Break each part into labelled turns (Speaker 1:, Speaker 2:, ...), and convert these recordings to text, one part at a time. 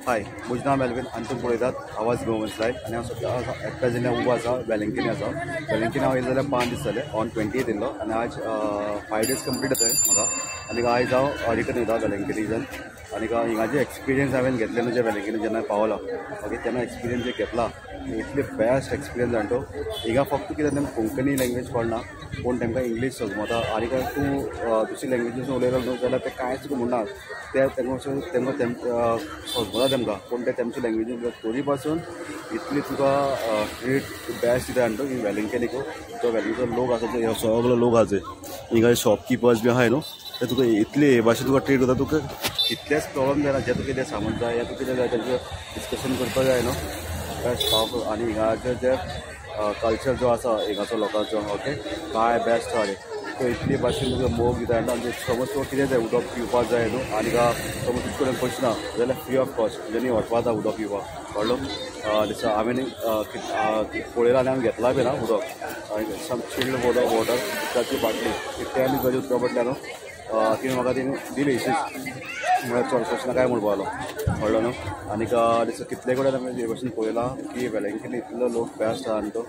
Speaker 1: हाय, म्हजें नांव मेल्विन आनी तुमी पळयतात आवाज गोवन्स लायफ. आनी हांव सद्या एट प्रेजेंट उबो आसा वेलंकिनी आसा. वेलंकिनी हांव येयलो जाल्यार 5 दीस जाले, ऑन 28 येयल्लो आनी आज 5 days complete जाता म्हाका. आनी आयज हांव रिटर्न वयता वेलंकिनीच्यान. आनी हिंगाचे एक्सपिरियन्स हांवें घेतले न्हू, जे वेलंकिनी जेन्ना पावला ओके तेन्ना एक्सपिरियन्स जे घेतला इतले बेस्ट एक्सपिरियन्स जाण तो. हिंगा फक्त कितें तेमकां कोंकणी लँग्वेज कळना, पूण तेमकां इंग्लीश समजता. आनी तूं दुसरी लँग्वेजीसून उलयलो न्हू जाल्यार ते कांयच तुका म्हणना, ते तेमकां तेमकां समजता तेमकां, पूण ते तेमची लँग्वेजीन तरी पासून इतली तुका ट्रीट बेस्ट दिता जाण तो इन वेलंकिनीक. जो वेलंकिनीचो लोक आसा, जो सगलो लोक आसा हिंगा शॉपकिपर्स बी आहाय न्हू, ते तुका इतले हे भाशेन तुका ट्रीट करता, तुका कितलेच प्रॉब्लम जायना. जे तुका कितें सामान जाय या तुका कितें जाय तेंचे डिस्कशन करपाक जाय न्हू, बेस्ट पावरफूल. आनी हिंगाचे जे कल्चर जो आसा हिंगाचो लोकांचो ओके काय बेस्ट आसा रे. तो इतली भाशेन तुका मोग दिता. आनी समज तुका कितें जाय, उदक पिवपाक जाय न्हू, आनी समज तुजे कडेन पयशे ना जाल्यार फ्री ऑफ कॉस्ट तुज्यांनी वचपा जाता उदक पिवपाक, कळ्ळो. दिसा हांवें पळयलां आनी हांवें घेतलां बी ना उदक, सम चिल्ड उदक वॉटर उदकाची बाटली 10 रुपयाची उदका बाटली न्हू तिणें म्हाका तिणें दिली म्हळ्यार चड प्रश्न काय म्हणपाक लागलो, कळ्ळो न्हू. आनीक दिसा कितले कडेन आमी हे भाशेन पळयलां की वेलंकिनी इतलो लोक बेस्ट आसा आनी तो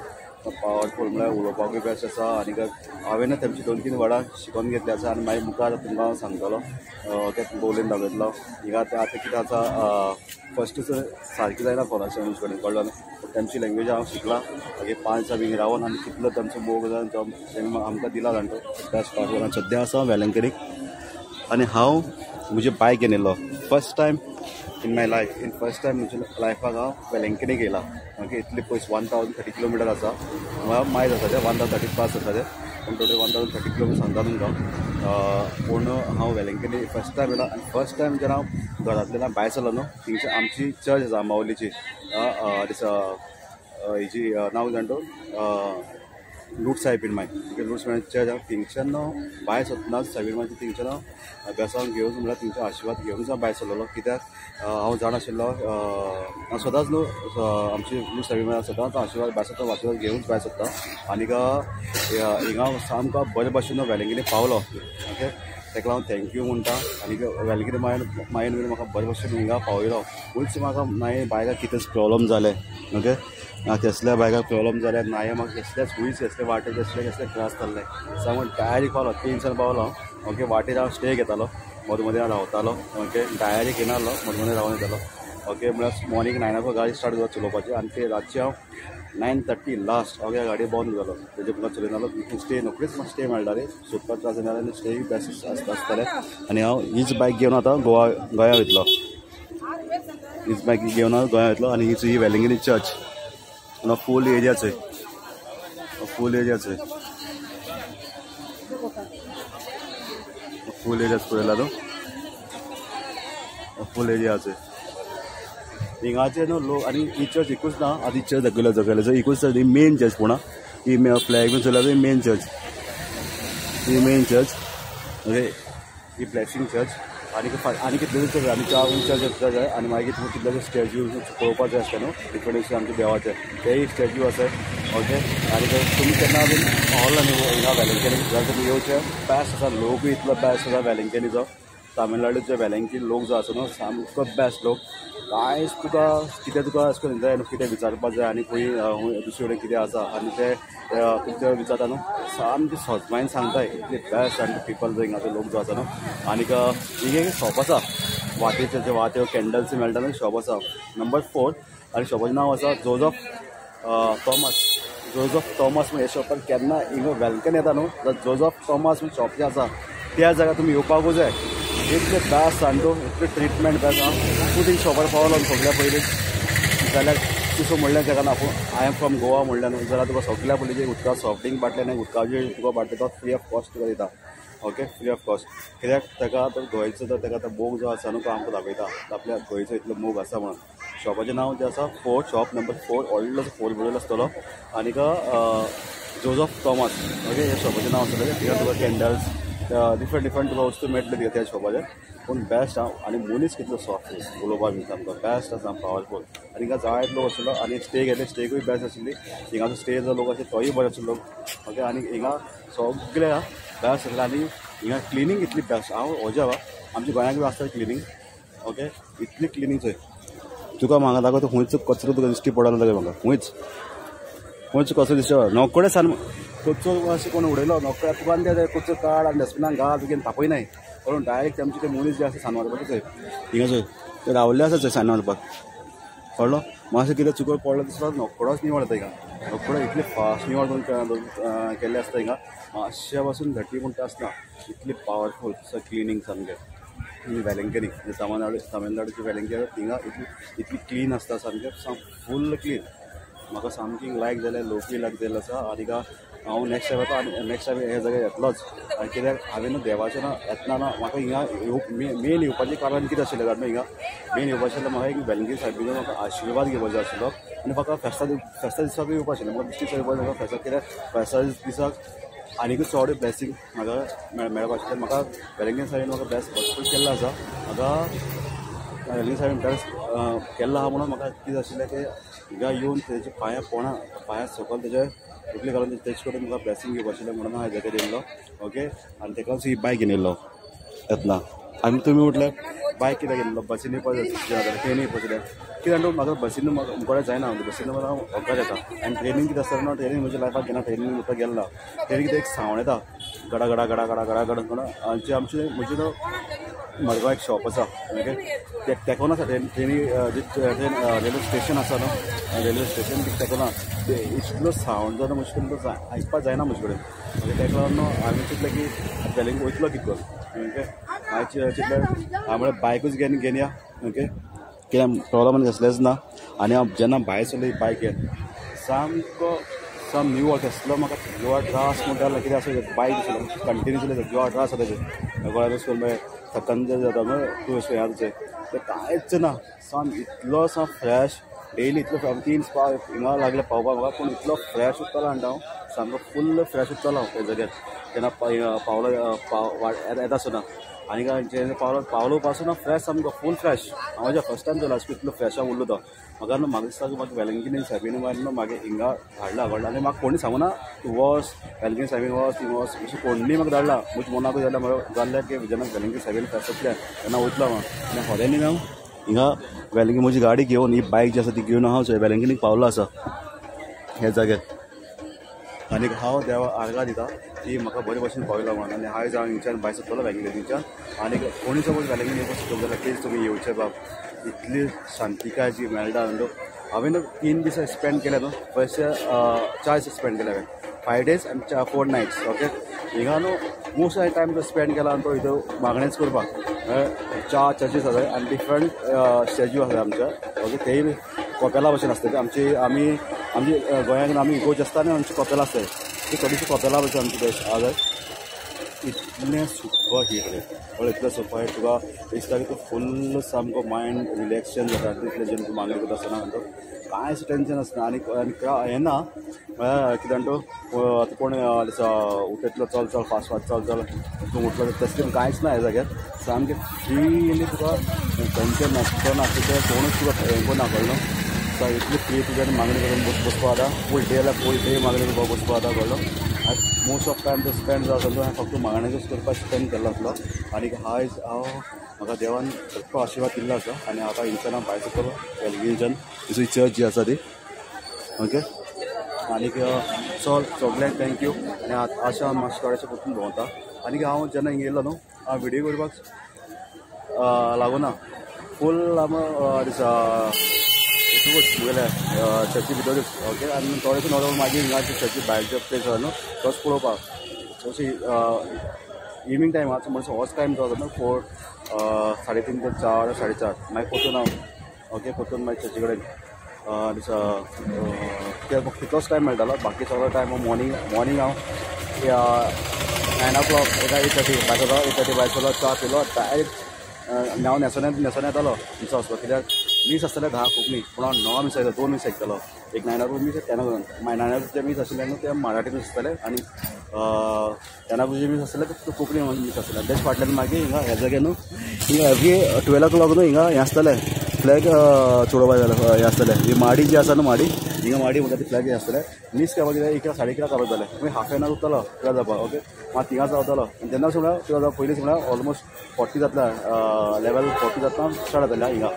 Speaker 1: पावरफूल म्हळ्यार उलोवपाकूय बेस्ट आसा. आनीक हांवें तेमची 2-3 वर्डां शिकोवन घेतली आसा आनी मागीर मुखार तुमकां हांव सांगतलो ते तुमकां उलोवन दाखयतलो. हिंगा आतां कितें आसा फस्ट सारकी जायना कोणाचे कडेन, कळ्ळो न्हू. पूण तेमची लँग्वेज हांव शिकलां मागीर 5 दिसां बी रावन आनी कितलो तेमचो मोग जावन तेमी आमकां दिला जाण तो बेस्ट पावरफूल. आनी सद्या आसा वेलंकिनीक आनी हांव म्हजी बायक घेवन येयलो first time in my life. In first time म्हज्या लायफाक हांव वेलंकिनीक येयला ओके. इतले पयस 1030 किलोमिटर आसा, मायज आसा ते 1030 प्लस आसा ते, पूण टोटल 1030 किलोमिटर सांगता तुमकां. पूण हांव वेलंकिनी फर्स्ट टायम येयला. आनी फर्स्ट टायम जेन्ना हांव घरांतल्यान भायर सरलो न्हू, थिंगच्या आमची चर्च आसा आंबावलीची, दिसा हेजी नांव जाण तो लूट सायबीण माय, लूट सायबीण चर्च. हांव थिंगच्यान भायर सरतना सायबीण मायची थिंगच्यान हांव बेसांव घेवन म्हळ्यार थिंगचो आशिर्वाद घेवनूच हांव भायर सरलेलो. कित्याक हांव जाण आशिल्लो हांव सदांच न्हू आमची लूट सायबीण माय सदांच आशिर्वाद भायर सरता, आशिर्वाद घेवनूच भायर सरता. आनीक हिंगा सामको बरे भाशेन वेलंकिनी पावलो ओके, ताका हांव thank you म्हणटा. आनीक वेलंकिनी मायन बीन म्हाका बरे भाशेन हिंगा पावयलो. खंयच म्हाका नाय बायकाक कितेंच प्रॉब्लम जालें ओके, कसल्या बायकाक प्रॉब्लम जाल्यार नाय म्हाका कसल्याच खंयच कसले वाटेर कसले कसले त्रास जाल्ले. सामको डायरेक्ट पावलो, 3 दिसान पावलो ओके. वाटेर हांव स्टे घेतालो, मदीं मदीं हांव रावतालो ओके, डायरेक्ट येनासलो, मदीं मदीं रावन येतालो ओके. म्हळ्यार मॉर्निंग 9 o'clock गाडी स्टार्ट जाता चलोवपाची आनी ते रातचे हांव 9:30 लास्ट ओके गाडी बंद जालो. तेजे मुखार चलयनासलो, स्टे रोखडीच म्हाका स्टे मेळटाली, सोदपाक त्रास जायना आनी स्टेय बेस्ट आसताले. आनी हांव हीच बायक घेवन आतां गोंया वयतलो, हीच बायक घेवन हांव गोंया वयतलो. आनी हीच ही वेलंकिनी चर्च फूल एरियाचे, फूल एरियाचे, फूल एरियाच पळयला तो फूल एरियाचे हिंगाचे न्हू लोक. आनी ही चर्च एकूच ना, आदी चर्च दाखयला जगयला एकूच चर्च, ही मेन चर्च. पूण ही फ्लॅग बीन चोयला, ही मेन चर्च, ही मेन चर्च ओके, ही ब्लेसिंग चर्च. आनी आनी कितले चर्च आनी 4 चर्च जाय. आनी मागीर तुका कितलेशे स्टॅच्यू पळोवपाक जाय आसता न्हू, डिफरंट आमच्या देवाचे तेय स्टॅच्यू आसा ओके. आनी तुमी केन्ना बीन पावला न्हू हिंगा वेलंकिनी जाल्यार तुमी येवचे, बेस्ट आसा. लोकूय इतलो बेस्ट आसा वेलंकिनीचो, तामिळनाडूचे वेलंकिनी लोक जो आसा न्हू सामको बेस्ट लोक. कांयच तुका कितें तुका अशें करून जाय न्हू, कितें विचारपाक जाय आनी खंय दुसरे कडेन कितें आसा आनी ते तुमचे विचारता न्हू, सामकें सजमायन सांगता, इतले बेस्ट आनी पिपल जो हिंगाचो लोक जो आसा न्हू. आनीक हिंगा एक शॉप आसा, वाटेचे जे वाट्यो कॅन्डल्स मेळटा न्हू, शॉप आसा नंबर 4. आनी शॉपाचें नांव आसा जोजफ थॉमस. जोजफ थॉमस हे शॉपार केन्ना हिंगा वेलंकिनी येता न्हू, जाल्यार जोजफ थॉमस म्हूण शॉप जें आसा त्या जाग्यार तुमी येवपाकूच जाय. इतले बेस्ट आनी तो इतले ट्रिटमेंट बेस्ट आसा. तूं थिंग शॉपार पावलो सगळ्या पयलीं जाल्यार तुसो म्हणल्यार जाका ना आपूण I am from Goa म्हणल्यार न्हू, जाल्यार तुका सगळ्या पयलीं जे उदका सॉफ्ट ड्रिंक बाटले आनी उदकाचे तुका बाटले तो फ्री ऑफ कॉस्ट तुका दिता ओके, फ्री ऑफ कॉस्ट. कित्याक ताका आतां गोंयचो तर ताका आतां मोग जो आसा न्हू तो आमकां दाखयता आपल्या गोंयचो इतलो मोग आसा म्हणून. शॉपाचें नांव जें आसा 4, शॉप नंबर 4, व्हडलो 4 बरयलो आसतलो. आनीक जोजफ थॉमस ओके ह्या शॉपाचें नांव आसतलें. थिंगा तुका कॅन्डल्स डिफरंट डिफरंट तुका वस्तू मेळटली त्या शॉपाचेर. पूण बेस्ट आहा. आनी मनीस कितलो सॉफ्ट उलोवपाक बी सामको बेस्ट आसा, पावरफूल. आनी हिंगा जायत लोक आशिल्लो आनी स्टे घेतले, स्टेकूय बेस्ट आशिल्ली. हिंगाचो स्टे जो लोक आशिल्लो तोय बरो आशिल्लो ओके. आनी हिंगा सगळे बेस्ट आसले. आनी हिंगा क्लिनींग इतली बेस्ट, हांव अजाप आमच्या गोंयांत बी आसता क्लिनींग ओके, इतली क्लिनींग चोय. तुका म्हाका दाखयता खंयच कचरो तुका दिश्टी पडना जाल्यार म्हाका खंयच खंयच कचरो दिश्टी नोकडें सान कचरो अशें कोण उडयलो नोकड्या तुका आनी ते कचरो काड आनी डस्टबिनान घाल तुगे तापयनाय करून डायरेक्ट आमचे ते मनीस जे आसा सान मारपाचे थंय हिंगा थंय ते रावल्ले आसा थंय सान मारपाक कळ्ळो. मातशें कितें चुकोन पडलो दिसलो नोकडोच निवळ जाता हिंगा नोकडो इतले फास्ट निवळ करून केल्ले आसता हिंगा मातशे पासून घटी म्हणटा आसना इतली पावरफूल क्लिनींग सामकें. वेलंकनी तमिळनाडू तमिळनाडूची वेलंकनी थिंगा इतली इतली क्लीन आसता सामकें फूल क्लीन. म्हाका सामकी लायक जालें लोकूय लायक जाल्लो आसा. आनी हांव नेक्स्ट टायम येता आनी नेक्स्ट टायम ह्या जाग्यार येतलोच. आनी कित्याक हांवें न्हू देवाचें ना येतना ना म्हाका हिंगा मेन येवपाचें कारण कितें आशिल्लें कारण हिंगा मेन येवपाचें आशिल्लें म्हाका एक वेलंकनी सायबीचो म्हाका आशिर्वाद घेवपाचो आशिल्लो. आनी म्हाका फेस्ता फेस्ता दिसाकूय येवपा आशिल्लें म्हाका दुसरे दिसा येवपा म्हाका फेस्ता कित्याक फेस्ता दिसाक आनीकूय चड ब्लेसींग म्हाका मेळपा आशिल्लें. म्हाका वेलंकनी सायबीन म्हाका ब्लेस भरपूर केल्लो आसा. म्हाका वेलंकनी सायबीन ब्लेस केल्लो आहा म्हणून म्हाका कितें आशिल्लें की हिंगा येवन तेजे पांयां पोणा पांयां सकयल तेजे तकली घालून तेजे कडेन म्हाका ब्लेसींग घेवपा आशिल्लें म्हणून हांव ह्या जाग्यार येयल्लो. ओके आनी तेका ही बायक घेवन येयल्लो येतना. आनी तुमी म्हटल्यार बायक कित्याक घेयल्लो बसीन येवपा जाय ट्रेनी येवपाचें कित्याक म्हणटा म्हाका बसीन म्हाका जायना बसीन म्हाका अपघात येता. आनी ट्रेनीन कितें आसता न्हू ट्रेनीन म्हज्या लायफाक घेना ट्रेनीन म्हाका गेलो ना ट्रेनीन कितें एक सावंड येता गडा गडा गडा गडा गडा गडा म्हणून आनी आमचे म्हजे न्हू मडगांव एक शॉप आसा ओके तेकोन आसा ट्रेन ट्रेनी ट्रेन रेल्वे स्टेशन आसा न्हू रेल्वे स्टेशन तेकोन आसा इतलो सावंड जाता म्हजे कडेन तो आयकपाक जायना म्हजे कडेन. मागीर तेका लागून न्हू हांवें चिंतलें की वेलंग वयतलो कितें करून ओके हांवें चिंतलें हांवें म्हळ्यार बायकूच घेवन घेवन या ओके कित्याक प्रोब्लम कसलेंच ना. आनी हांव जेन्ना भायर सरलो बायक घेवन सामको साम निवळ कसलो म्हाका जिवा त्रास म्हणटा कितें आसा बायक दिसलो कंटिन्यू चलयता जिवा त्रास जाता तेजे गोंयांत वचून मागीर थकन जाता मागीर तूं अशें हें जाता तें कांयच ना साम इतलो साम फ्रेश डेली इतलो 3 हिंगा लागले पावपाक म्हाका पूण इतलो फ्रेश उरतालो म्हणटा हांव सामको फूल फ्रेश उरतालो हांव त्या जाग्यार जेन्ना पावलो येता आसतना. आनी जेन्ना पावलो पावलो पासून फ्रेश सामको फूल फ्रेश. हांव म्हज्या फर्स्ट टायम जालो इतलो फ्रेश हांव उरलो तो म्हाका न्हू म्हाका दिसता म्हाका वेलंकनी सायबीन न्हू म्हाका हिंगा धाडला कळ्ळा. आनी म्हाका कोणी सांगूना तूं वच वेलंकनी सायबीन वच थिंग वच अशें कोणी म्हाका धाडला म्हज्या मनाकूय जाल्यार म्हाका जाल्लें की जेन्ना वेलंकनी सायबीन फेस्त जातलें तेन्ना वयतलो हांव. आनी खऱ्यांनी हांव हिंगा वेलंकनी म्हजी गाडी घेवन ही बायक जी आसा ती घेवन हांव वेलंकनीक पावलो आसा ह्या जाग्यार. आनी हांव देवा आर्गां दिता की म्हाका बरे भशेन पावयलो म्हणून. आनी आयज हांव हिंगच्यान भायर सरतलो वेलंकनीच्यान. आनी कोणी समज वेलंकनी येवपाक सोदता जाल्यार प्लीज तुमी येवचें बाब इतली शांतिकाय जी मेळटा न्हू. हांवें 3 दीस स्पेंड केले न्हू फर्स्ट 4 दीस स्पेंड केले हांवें 5 डेज आनी 4 नायट्स ओके. हिंगा न्हू मोस्ट ऑफ टायम तो स्पेंड केला आनी तो हितून मागणेच करपाक 4 चर्चीस आसा आनी डिफरंट स्टॅच्यू आसा आमच्या ओके. तेय कोपेला भशेन आसता आमची आमी आमची गोंयांत आमी इगोर्ज आसता आनी आमची कोपेला आसता ती थोडीशी कोपेला भशेन आमची देश आसा. इतलें सुपर हिट कळ्ळें इतलें सुपर हिट तुका दिसता की तूं फूल सामको मायंड रिलॅक्सेशन जाता. तितलें जेन्ना तूं मागणी करता आसतना न्हू कांयच टेंशन आसना. आनी हें ना म्हळ्यार कितें म्हणटा आतां कोण उठयतलो चल चल फास्ट फास्ट चल चल तूं उठलो तसलें कांयच ना ह्या जाग्यार सामकें फ्रीली तुका टेंशन नासतो ना कितें कोणूच तुका हें करूं ना कळ्ळो. सो इतली फ्री तुज्यान मागणी करून बसपा जाता फूल डे जाल्यार फूल डे मागणी करपाक बसपा जाता कळ्ळो. मोस्ट ऑफ टायम तो स्पेंड जाता आसलो हांवें फक्त मागणेकूच करपाक स्पेंड केल्लो आसलो. आनी आयज हांव म्हाका देवान भरपूर आशिर्वाद दिल्लो आसा. आनी आतां हिंगच्यान हांव भायर सरतलो वेलंकनीच्यान ही चर्च जी आसा ती ओके. आनीक चल सगल्यांक thank you. आनी आशा हांव मातशें थोडेशें परतून भोंवता. आनी हांव जेन्ना हिंगा येयलो न्हू हांव व्हिडियो करपाक लागूना फूल आम दिसा म्हगेले चर्ची भितरूच ओके. आनी थोडेशें नॉर्मल मागीर हिंगा चर्ची भायरचे प्लेस आसा न्हू तोच पळोवपाक अशी इवनींग टायम आसा म्हणल्यार होच टायम जो आसा न्हू 4 3:30 ते 4 4:30 मागीर परतून हांव ओके परतून मागीर चर्ची कडेन दिसा कित्याक तितलोच टायम मेळटालो. बाकी सगळो टायम मॉर्निंग मॉर्निंग हांव 9 o'clock 8:30 भायर सरलो 8:30 भायर सरलो च्या पिलो डायरेक्ट हांव न्हेसोन न्हेसोन येतालो मिसा वचपाक कित्याक मीस आसतालें 10 कोंकणी पूण हांव 9 मिस आयलो 2 मिस आयकतालो. एक 9 our मीस 10 o'clock 9 our जे मीस आशिल्लें न्हू तें मराठी मीस आसतालें आनी 10 our जे मीस आसतालें तें कोंकणी मीस आसतालें. तेच फाटल्यान मागीर हिंगा ह्या जाग्यार न्हू हिंगा एवरी 12 o'clock न्हू हिंगा हें आसतालें फ्लॅग चडोवपा जालें हें आसतालें. ही माडी जी आसा न्हू माडी हिंगा माडी म्हणटा ती फ्लॅग हें आसतालें. मीस काबार कितें 11 साडे 11 काबार जालें मागीर हाफ एन our उरतालो 12 जावपाक. ओके मात थिंगाच रावतालो आनी तेन्ना सुद्दां 12 जावपा पयलींच म्हळ्यार ऑलमोस्ट 40 जातला 11:40 जातना स्टार्ट जातालें हिंगा.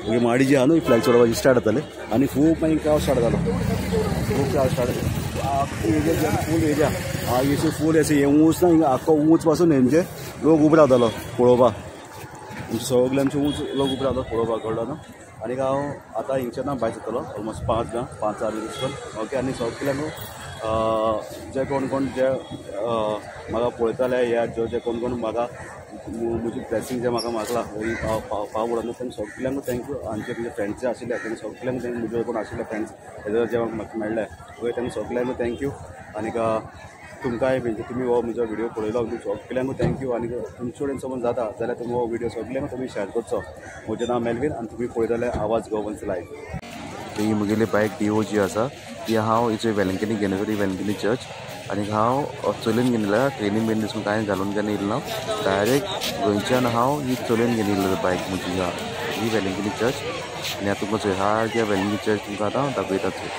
Speaker 1: ही माडी जी आहा न्हू ही फ्लॅग चडोवपाची स्टार्ट जाताली आनी खूब मागीर क्रावड स्टार्ट जालो. खूब क्रावड स्टार्ट एरिया फूल एरिया हांगा फूल अशें हें ऊंच ना हिंगा आख्खो ऊंच पासून हेंचे लोक उबे रावतालो पळोवपाक. आमचे सगळे आमचे ऊंच लोक उबे रावता पळोवपाक कळ्ळो न्हू. आनी हांव आतां हिंगच्यान ना भायर सरतलो ऑलमोस्ट 5 ना 5 4 करून. ओके आनी सगळ्यांक न्हू जे कोण कोण जे म्हाका पळयताले ह्या जे जे कोण कोण म्हाका म्हजी ब्लेसींग जे म्हाका मागला पाव पडोन न्हू तेंकां सगळ्यांक thank you. आनी जे म्हजे फ्रेंड्स जे आशिल्ले तेंकां सगळ्यांक thank you. म्हजे कोण आशिल्ले फ्रेंड्स हेजे जे म्हाका मेळ्ळे ओके तेंकां सगळ्यांक thank you. आनीक तुमकांय म्हणजे तुमी हो म्हजो व्हिडियो पळयलो सगळ्यांक thank you. आनी तुमचे कडेन समज जाता जाल्यार तुमी हो व्हिडियो सगळ्यांक तुमी शेअर करचो. म्हजें नांव मेलवीन आनी तुमी पळयतले आवाज गोवन्स लायव्ह.
Speaker 2: ही म्हगेली बायक डिओ जी आसा ती हांव हिचे वेलंकनी घेवन येयलो, वेलंकनी चर्च. आनी हांव चलून घेवन येयला, ट्रेनीन बीन दिसून कांय घालून घेवन येयलो ना, डायरेक्ट गोंयच्यान हांव ही चलून घेवन येयलो बायक म्हजी. ही वेलंकनी चर्च आनी आतां तुमकां चोय सारक्या वेलंकनी चर्च तुमकां आतां हांव दाखयता चोय.